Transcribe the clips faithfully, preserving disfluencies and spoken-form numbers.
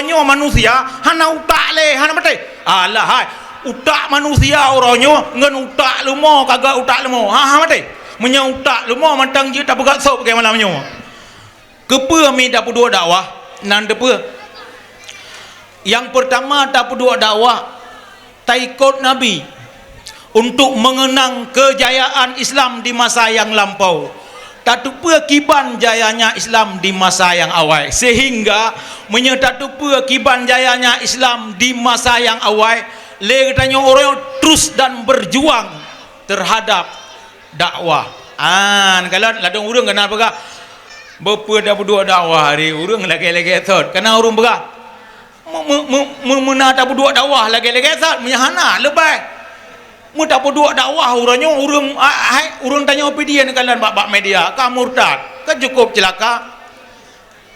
Nyoe manusia hana utak lé, hana maté. Alah hai, utak manusia uroe nyoe ngon utak leumo ka gét utak leumo. Ha, ha maté. Meunyoe utak leumo mantong jeuet tapeugét sôk bagaimana meunyoe. Keupeue mi tapeuduek dakwah? Nan teupeue. Nyang peurtama tapeuduek dakwah, taikot Nabi untuk mengenang kejayaan Islam di masa nyang lampau. Tateupeue kiban jayanya Islam di masa nyang awai. Sehingga meunyoe tateupeue kiban jayanya Islam di masa nyang awai, lé geutanyoe ureuëng terus dan berjuang terhadap dakwah. Ah, neukalon ladôm ureuëng keunan peugah, "Beupeue tapeuduek dakwah hari ureuëng lagée-lagée thot." Keunan ureuëng peugah, "Meu-, meu-, meu-, meu-, meuna tapeuduek dakwah lagée-lagée thot, meunyoe hana, leubeh." Meu tapeuduek dakwah uroe nyoe ureuëng, ah, hai, ureuëng tanyoe pidie neukalon bak, bak media, ka murtad, ka cukup ceulaka.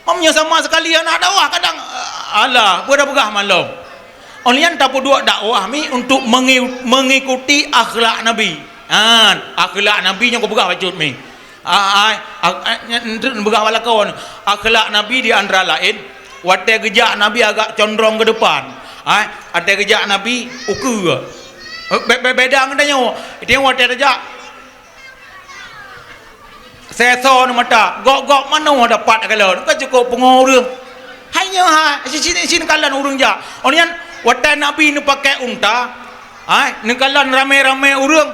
Meunyoe sama sekali hana dakwah, kadang, eh, alah, peue tapeugah malom. Óh lheueh nyan tapeuduek dakwah mi untuk mengi-, mengikuti akhlak Nabi. Han, akhlak Nabi nyang kupeugah bacut mi. Ah, ai, ak-, ai, nyan, nyan, peugah bak lakoe. Akhlak Nabi di antara laén, watée geujak Nabi agak condrong ke depan. Ai, watée geujak Nabi ukeue. Eh, be-, be-, beda ngon tanyoe. Watée tajak, sesoe ngon mata, gok-gok manoe dapat kalon, ka cukup pungo ureuëng. Hai nyoe ha, sisi-sisi neukalon ureuëng jak. Óh lheueh nyan, watée Nabi neupakée unta, hai, neukalon ramé-ramé ureuëng,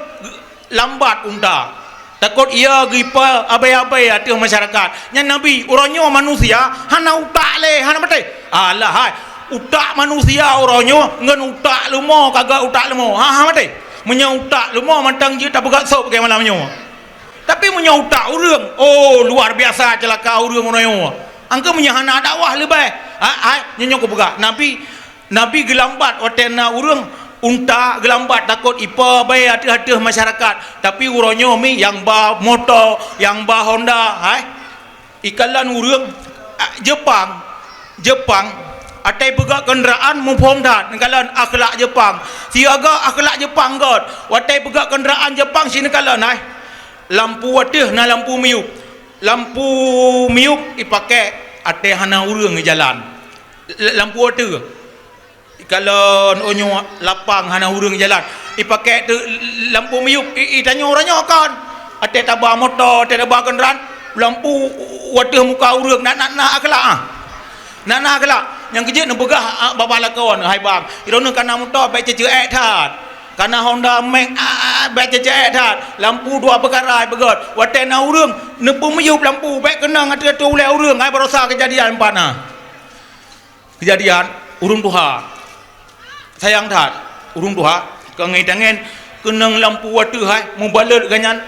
lambat unta. Takot ia geuipa abai-abai ateueh masyarakat. Nyan Nabi, uroe nyoe manusia hana utak lé, hana maté. Alah hai, utak manusia uroe nyoe ngon utak leumo ka gét utak leumo. Ha, ha maté. Meunyoe utak leumo mantong jeuet tapeugét sôk bagaimana meunyoe. Tapi meunyoe utak ureuëng, oh, luar biasa ceulaka ureuëng uroe nyoe. Angka meunyoe hana dakwah leubeh. Ha, hai, nyoe, nyoe kupeugah. Nabi, Nabi geulambat watée na ureuëng unta geulambat takot ipa bai ateueh-ateueh masyarakat. Tapi uroe nyoe mi nyang ba moto, nyang ba Honda, hai. Ikalon ureuëng, ah, Jepang, Jepang, watée peugah keundaraan muphom that, neukalon akhlak Jepang. Siaga akhlak Jepang gét, watée peugah keundaraan Jepang si neukalon, hai. Lampu ateueh na lampu miyup. Lampu miyup ipaké watée hana ureuëng jalan. L-, lampu ateueh. Ikalon, oh, nyoe lapang hana ureuëng jalan. Ipaké teuk lampu miyup, i, i tanyoe uroe nyoe kon. Watée taba moto, watée taba keundaraan, lampu u-, u-, ateueh muka ureuëng, na, na, na akhlak, ah. Na, na akhlak. Nyang keujeuet neupeugah, ah, bak lakoe, hai bang, droeneueh kana moto bék ceuceuek that. Kana Honda Max, ah, ah, bék ceuceuek that. Lampu dua peukara beugét. Watée na ureuëng neupeumiyup lampu, bék keunong ateueh-ateueh ulée ureuëng, hai barosa keujadian pat na. Keujadian ureuëng tuha. Sayang that, ureuëng tuha, ka ngieng tangen keunong lampu ateueh hai, mubalot gobnyan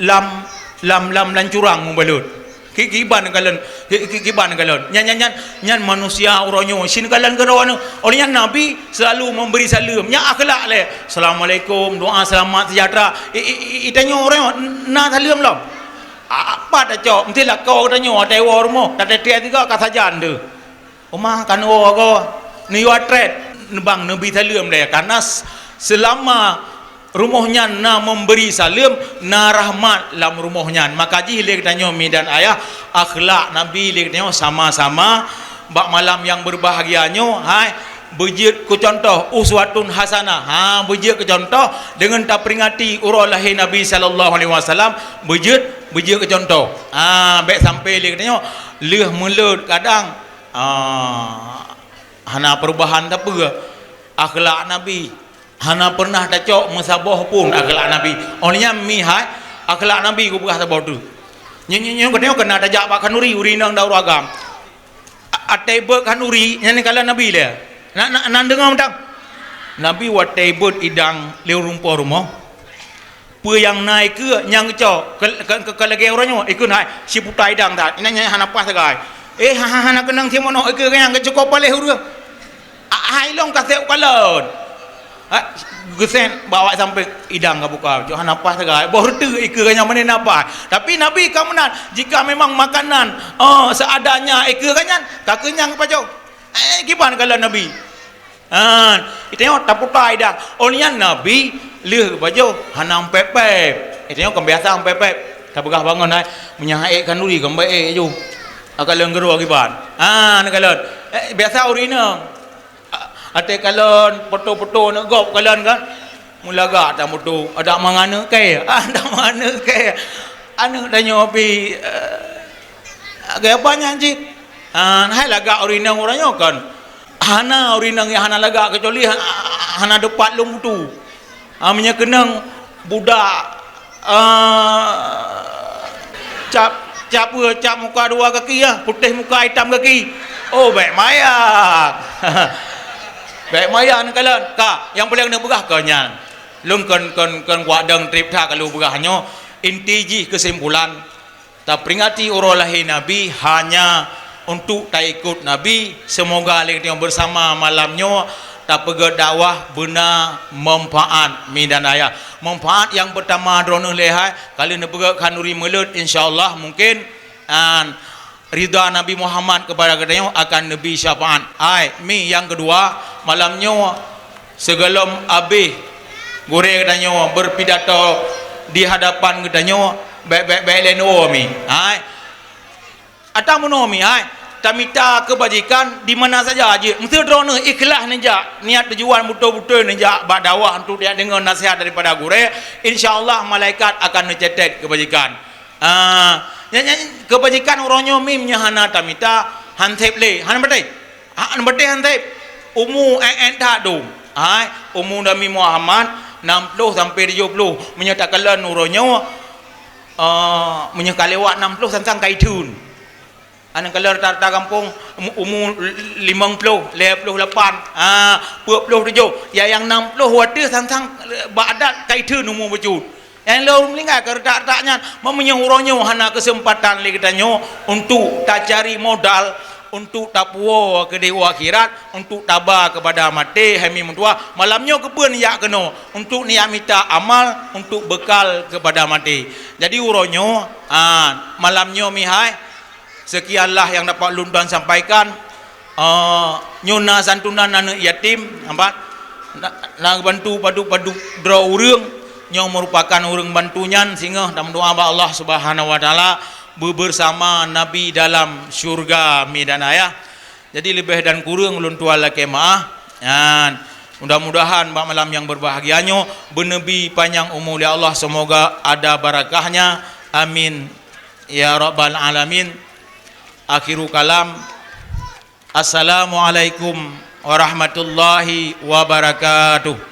lam, lam, lam, lam curang mubalot. Ki-, kiban kalon, ki-, ki-, kiban kalon. Nyan, nyan, nyan, nyan manusia uroe nyoe, sin kalon keudroe nyoe. Oleh nyan Nabi selalu memberi saleuem. Nyan akhlak lé. "Assalamualaikum, doa selamat sejahtera." I, i, i, i tanyoe uroe nyoe, na saleuem lom. A-, apa tacok, meusti lakoe tanyoe, watée woe rumoh, tateutek sigoe ka sajan teuh. Oma kan woe goe, neuyue treb, neubang neubi saleuem lé, karna s-, seulama rumoh nyan na memberi saleuem, na rahmat lam rumoh nyan. Maka jih lé geutanyoe mi dan ayah, akhlak Nabi lé geutanyoe sama-sama bak malam nyang berbahagia nyoe, hai, beujeuet keu cuntoh, uswatun hasanah. Ha, beujeuet keu cuntoh deungon taperingati uroe lahé Nabi sallallahu alaihi wasallam, beujeuet, beujeuet keu cuntoh. Ha, bék sampai lé geutanyoe lheueh meuleuet kadang Ah, hana perubahan sapeue akhlak Nabi. Hana pernah tacok meusaboh pun akhlak Nabi. Óh lheueh nyan mi hai, akhlak Nabi kupeugah saboh teuk. Nyoe, nyoe, nyoe, geutanyoe keunan tajak bak khanuri, ureueng inong dan ureueng agam. A-, watée beuet khanuri, nyan kalon Nabi lé. Na, na, na deungoe mantong. Nabi watée beuet idang lé ureueng po rumoh. Peue nyang na ikeue nyang geucok, ke, ke, ke, ke lagée uroe nyoe, ikheun hai, siputa idang that, inan nyan hana paih sagai. Eh, ha, ha, hana keunong simono ikeue nyang geucok paléh ureueng. A, hai lôn ka sép kalon. Ha, geusen bak awak sampéng, idang ka buka, cok hana paih sagai. Boh reuteuek ikeue nyang meunan na paih. Tapi Nabi ka meunan, jika memang makanan, oh, seadanya ikeue nyan, ka keunyang pajoh. Eh, kiban kalon Nabi. Han, geutanyoe taputa idang. Óh lheueh nyan Nabi lheueh geupajoh hana umpép-pép. Geutanyoe kon biasa umpép-pép. Tapeugah bangon hai, meunyo han ék khanuri kon bèk ék ju. Ah, kalon geuruwoe kiban. Ah, neukalon. Eh, biasa ureueng inong. Ah, até kalon, foto-foto aneuk gob kalon kan. Meulagak tam foto, adak mangat aneuk kèe. Ah, adak mangat aneuk kèe. Aneuk tanyoe pih, eh, gaya banyak cit. Ah, hai lagak ureueng inong uroe nyoe kan. Hana ureueng inong nyang hana lagak keucuali ha-, hana deupat lôn butu. Ah, meunyoe keunong budak, ah, cap, cap, cap muka dua kaki, ah, putéh muka hitam kaki. Oh, bèk maya. Bèk maya neukalon. Ka, nyang paleng neupeugah ka nyan. Lôn kon, kon, kon kuat dong trép that ka lôn peugah nyoe. Inti jih keusimpulan, taperingati uroe lahé Nabi hanya untuk taikut Nabi. Seumoga lé geutanyoe beusama malam nyoe tapeugét dakwah beuna manfaat, mi dan ayah. Manfaat nyang peurtama droeneuh lé hai, ka lheueh neupeugét khanuri meuleut, insya Allah mungkin, an, ridha Nabi Muhammad keupada geutanyoe akan neubi syafaat. Hai, mi nyang keudua, malam nyoe sigohlom abéh gurèe geutanyoe beurpidato di hadapan geutanyoe, bèk, bèk, bèk lé neuwoe mi. Hai. Atawa meunoe mi, hai, tamita keubajikan di mana saja jeuet. Meuseu droeneuh ikhlas neujak, niat tujuan beutôi-beutôi neujak bak dakwah untuk jak deungoe naseuhat daripada gurèe, insya Allah malaikat akan neucatet keubajikan. Ah, nyan, nyan, keubajikan uroe nyoe mi meunyoe hana tamita, han sép lé, hana batèe. Ha, batèe han sép. Umu èk-èk that dum. Hai, umu Nabi Muhammad nam ploh sampai tujoh ploh. Meunyoe takalon uroe nyoe, eh, meunyoe ka lewat nam ploh sang-sang ka itheun. Aneuk kalon rata-rata gampông umu, umu limong ploh, lhèe ploh lapan, ha, peuet ploh tujoh. Ya, nyang nam ploh watèe sang-sang bak adat ka itheun umu bacut. Nyang lôn meuninggai keu reutak-reutak nyan, meunyoe uroe nyoe hana keuseumpatan lé geutanyoe untuk tacari modal, untuk tapuwoe keudéh u akhirat, untuk taba keupada maté hai mi meutuwah, malam nyoe keupeue neujak keunoe, untuk neujak mita amal, untuk beukal keupada maté. Jadi uroe nyoe, ha, malam nyoe mi hai, Sekianlah yang dapat lôn tuan sampaikan. Ah, nyoe na santunan aneuk yatim, nampak? Na, na geubantu padub-padub droe ureueng, nyoe meurupakan ureueng bantu nyan singoh dan meudoa bak Allah Subhanahu wa Taala beubeusama Nabi dalam syurga, mi dan ayah. Jadi leubeh dan kureueng ulôn tuan lakèe meu'ah. Nyan, mudah-mudahan bak malam nyang beubahgia nyoe beuneubi panyang umu lé Allah, semoga ada barakahnya. Amin. Ya Rabbal Alamin. Akhiru kalam. Assalamualaikum warahmatullahi wabarakatuh.